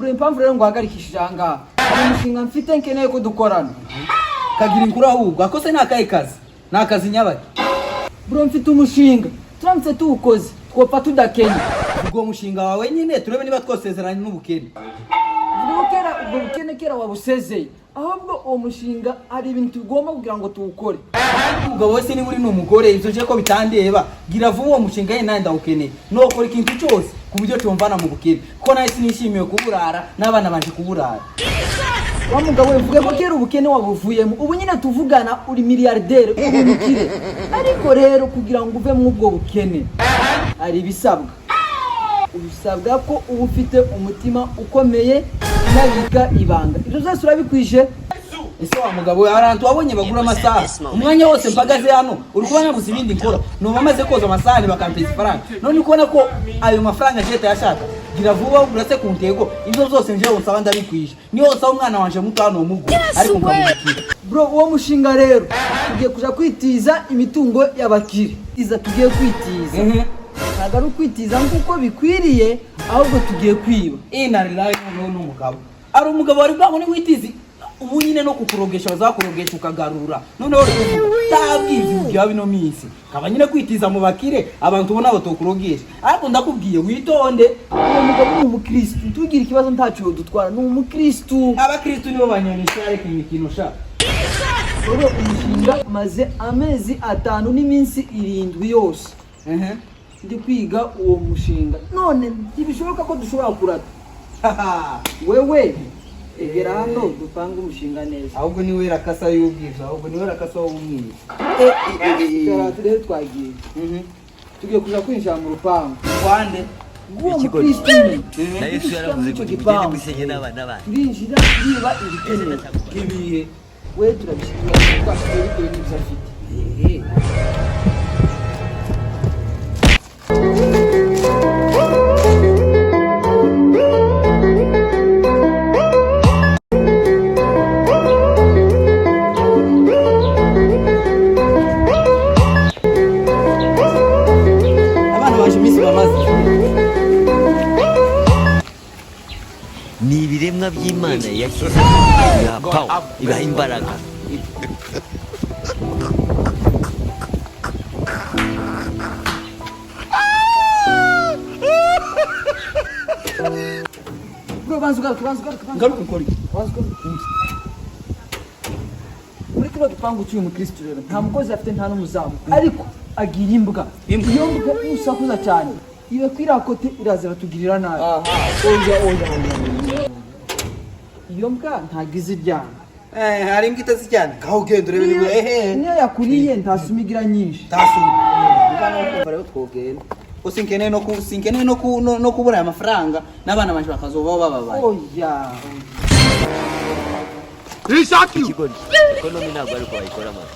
Bro, impamvu rero nguhagarikishije aha ngaha, hari umushinga mfite nkeneye ko dukorana. Kagira inkuru ahubwo. Ako se ni akahe kazi? Ni akazi nyabaki? Bro, mfite umushinga, turamutse tuwukoze twopfa tudakenya. Ubwo mushinga wawe nyine turebe niba twosezeranye n'ubukene. Ubwo kera, ubwo bukene kera wabusezeye. Ahubwo uwo mushinga hari ibintu tugomba kugira ngo tuwukore. Umugabo wese niba uri n'umugore, ibyo je ko bitandeba. Gira vuba uwo mushinga ye, nawe ndawukeneye. Nokora ikintu cyose ku buryo cyumvana mu bukene, kuko nawe sinishimiye kuburara n'abana banje kuburara. Wa mugabo we, mvuge ko kera ubukene wabuvuyemo, ubu nyine tuvugana uri miliyardere, uri umukire. Ariko rero kugira ngo uve muri ubwo bukene hari ibisabwa. Usabwa ko uba ufite umutima ukomeye, unabika ibanga. Ibyo byose urabikwije? Ese wa mugabo we, hari ahantu wabonye bagura amasaha? Umwanya wose mpagaze hano uri kuba nabuze ibindi nkora, nuba maze koza amasahani bakampeza ifaranga. None ukubona ko ayo mafaranga je tayashaka. Gira vuba urase ku ntego. Ibyo byose njewe usaba ndabikwije, niyo usaba umwana wanje muto hano mugo, ariko nkabubikira. Bro, uwo mushinga rero tugiye kuja kwitiza imitungo y'abakire. Iza tugiye kwitiza, ntabwo ari ukwitiza nk'uko bikwiriye, ahubwo tugiye kwiba. Inarilayi. Noneho n'umugabo ari umugabo wari bwabone witizi ubu nyine no kukurogesha bazakurogesha ukagarura. Noneho tabwizi bya bino minsi kaba nyine kwitiza mu bakire, abantu ubona batokurogesha. Ariko ndakubwiye witonde. Uwo mugabo ni umukirisitu, ntugire ikibazo, ntacyo dutwara, ni umukirisitu. Abakristu nibo banyonisha, ariko imikino sha. Rero umushinga maze amezi 5 n'iminsi 7 yose ndi kwiga uwo mushinga, none ntibishoboka ko dushobora kurata. Wewe egera hano dupange umushinga neza. Ahubwo niwe rakasa y'ubwiza, ahubwo niwe rakasa w'umwiza. Rero twagiye, tugiye kuja kwinjira mu rupangu Kwande? rw'uwo mukristu nyine. Na Yesu yaravuze Icyo ngo mugende gipangu. musenye n'abana banyu. Turinjira niba ibikenewe. Ibihe? We turabishyira twasigaye bitewe n'ibyo afite. Abana baje iminsi bamaze. Ni ibiremwa by'Imana yashyize ibaha power, ibaha imbaraga. Bro, banza ugaruke, banza ugaruke, banza. Ngaruka ukora iki? Banza ugaruke. Muri kino gipangu cy'uyu mukristu rero nta mukozi afite, nta n'umuzamu, ariko agira imbwa. Imbwa. Iyo mbwa nusakuza cyane iba kwirakote, iraza iratugirira nabi. Oya, oya, oya, iyo mbwa ntabwo izi iryana. Eh, hari imbwa itazi cyane? Ngaho ugenda urebe niba ehe. Niyo yakuriye ntasumigira nyinshi. Tasuma ngana ukumva rero twogenda. Sinkeneye no ku sinkeneye no ku no, no kubura aya mafaranga n'abana banje bakazobaho bababaye. Oya. Ikigoryi economy ntabwo ariko bayikora mama.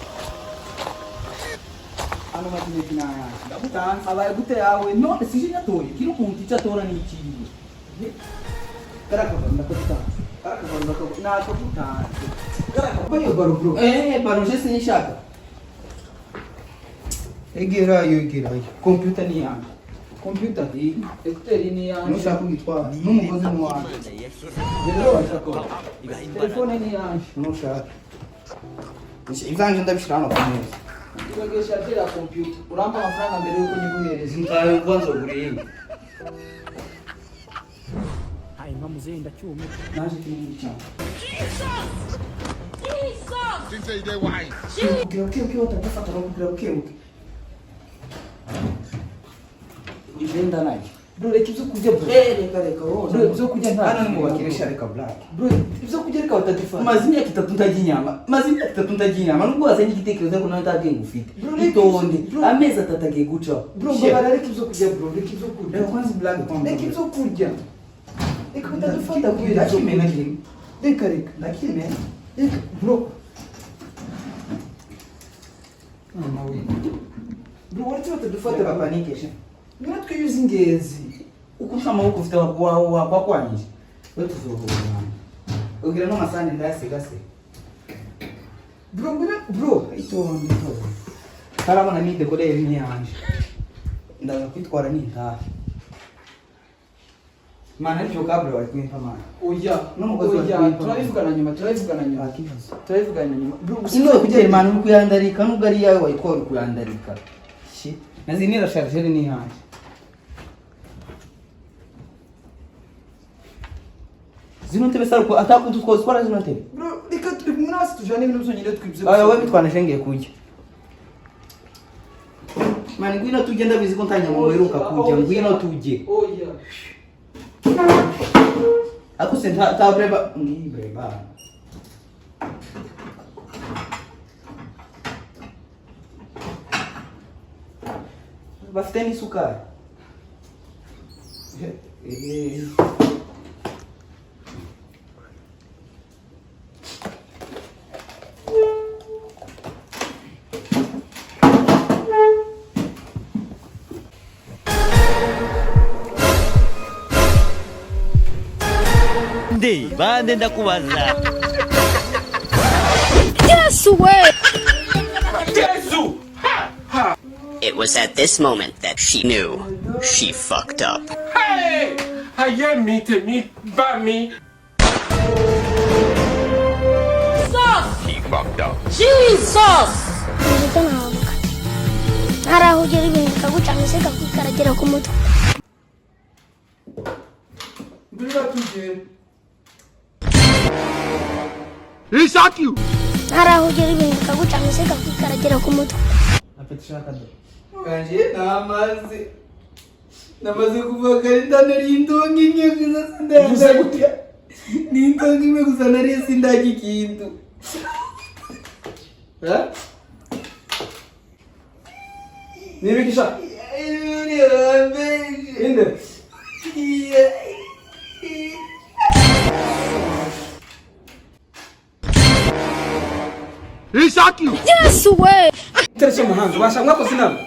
Ano matineti nayanjye ndagutanze. Abaye gute yawe? None sije natoye kiri ukuntu icyo atora ni ikiwe. Karakava ndakutanze, karakava ndakagutanze, nakagutanze, karakava. Bayo baro, bro. Eh, baro je sinishaka. Egerayo, egerayo, kompiyuta ni yanjye. Computer, écouteur ni yanjye. Nushaka ugitwara n'umugozi ni wanjye. Imana yashyize Rero washaka. ibaha imbaraga. Telefone ni yanjye. Nushaka ibyanjye ndabishyira hano ku meza. Ibagesha ya computer, urampa amafaranga mbere yuko nyiguhereza. Nzayo nzogura iyindi. Hanyuma muzehe ndacyuma. Naje kinini cyane. Kugira buke buke batagufata, no kugira buke buke. Igenda nayo. Bro, reka ibyo kurya, bro. Eh, reka reka wowe. Bro, ibyo kurya nta. Hano ni mu bakirisha, reka black. Bro, ibyo kurya reka batadufata. Maze imyaka 3 ntarya inyama. Maze imyaka 3 ntarya inyama. Nubwo wazanye igitekerezo ariko nawe nta bwenge ufite. Bro, reka Itonde. bro. Amezi 3 agiye gucaho. Bro, mbabara, reka ibyo kurya, bro, reka ibyo kurya. Reka kwanza black kwanza. Reka ibyo kurya. Reka batadufata kubera ibyo Ndakimena kurya. kimwe. Reka, reka. Ndakimena. Reka, bro. Mama we. Bro, waretse batadufata, Reka bro. panikeshe. Ngwino twiyuze ingenzi. Ukurusha amaboko ufite wakwanyije. We tuzohura. Ugira n'amasahani ndayasigase. Bro, ngwino, bro. Itonde, itonde. Karabona ni dekoderi ni yanje. Ndaza kwitwara nintaha. Mana, ariko kabure wari kwimpa, mana. Oya. N'umugozi Oya. wa twimpa. Turabivugana nyuma, turabivugana nyuma, turabivugana nyuma, bro. Gusa Ino kugera, imana, uri kuyandarika nubwo ari iyawe wayitwara, uri kuyandarika. Shi nazinira chargeur ni iyanjye. Zino ntebe saruko atakuntu twozitwara zino ntebe. Bro, reka turi kumwe n'abasi, tujane ibintu byonyine twibye. Aya, wowe bitwana shengeye kujya. Mani, ngwino tujye, ndabizi ko ntanya muheruka kujya, ngwino tujye. Oya. Ariko se nta ta breba ngiyi breba. Bafite n'isukari. Eh. Nde bande ndakubaza. Yesu we! It was at this moment that she knew she fucked up. Ayé mi, tèmi bá mi. Jesus! Icyo navuga, hari aho ugera ibintu bikagucanga se bikakwikaragira ku mutwe. Ngwino tujye. Hari aho ugera ibintu bikagucanga se bikakwikaragira ku mutwe. Apeti shaka do. Kanje namaze kuva kare ndanariye indonke imwe gusa sindarya. Ni indonke imwe gusa nariye, sindarya ikintu. Eh? Nibikisha. Inde. Yesu we! Teretse umuhanzi washa mwakoze inama.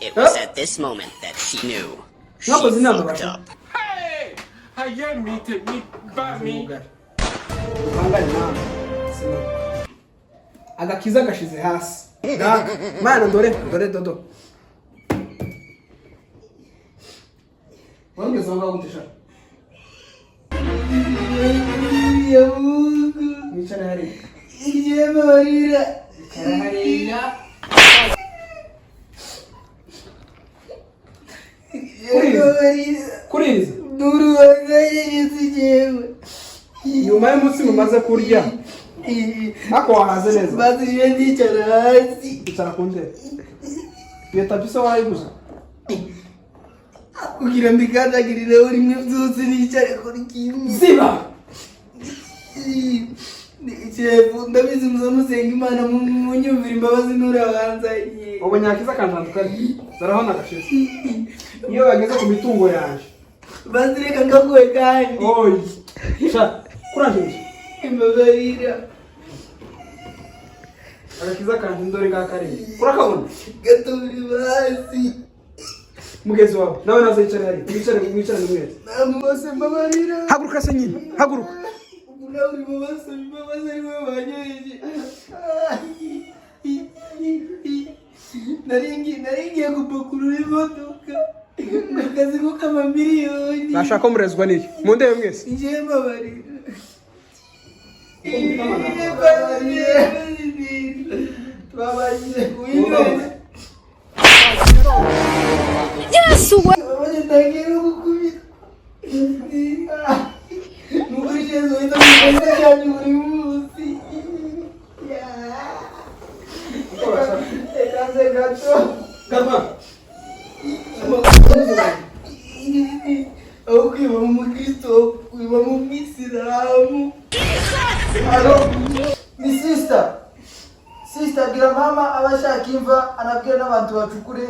It was at this moment that she knew she Mwakoze inama fucked basha. up. Ayé mi, tèmi bá mi. Uhangane nawe. Agakiza gashize hasi. Da. Mana, dore, dore dodo. Wongeze aho ngaho gute sha? Mwicare hariya. Mbabarira. Icara hariya. Mbabarira. Kuriza. N'urubanza jewe. Nyuma y'umunsi mumaze kurya. Ako wahaze neza. Basije ndicara hasi. Icara ku ntebe. Iyo tapi se warayiguze? Kugira mbikandagirireho rimwe byose nicare kuri kimwe. Ziba! Shefu, ndabizi muza musenga Imana munyumvira imbabazi nturabanzanye. Ubu nyakiza akantu kari. Dore nagashize. Iyo bageze ku mitungo yanjye. Basi reka ngaguhe kandi. Oyi. Sha, kurangije. Mbabarira. Agakiza kanje ndore ngakariye. Urakabona? Gaturi basi. Mugenzi wawe nawe naze yicare hariya. Mwicare, mwicare mwese. Namubose, mbabarira. Haguruka se nyine. Haguruka. Ubu nawe uri mu basaba imbabazi ari wowe banyoheje. Nari ngiye gupakurura imodoka mu kazi ko k'amamiliyoni. Nashaka ko murezwa n'iyo. Mundebe mwese. Njye mbabarira. Babarira. Yesu we! Batangiye no gukubita. Nukuri Jesu wenda mu cyanyu buri munsi. Reka nze gato. Garuka. Aho kwiba mu mukristo, kwiba mu mwisilamu. Allo? Ni sister. Sister, bwira mama abashaka imva, anabwira n'abantu bacukure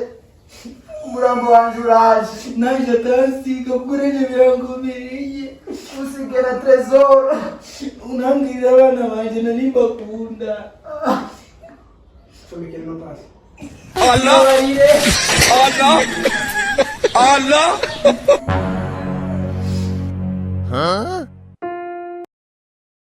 umurambo wanje uraje. Naje atansiga kuko birankomereye. Usige na Trésor. Unambwirira abana banje nari mbakunda. Somekere no pasi. Allah Allah Allah.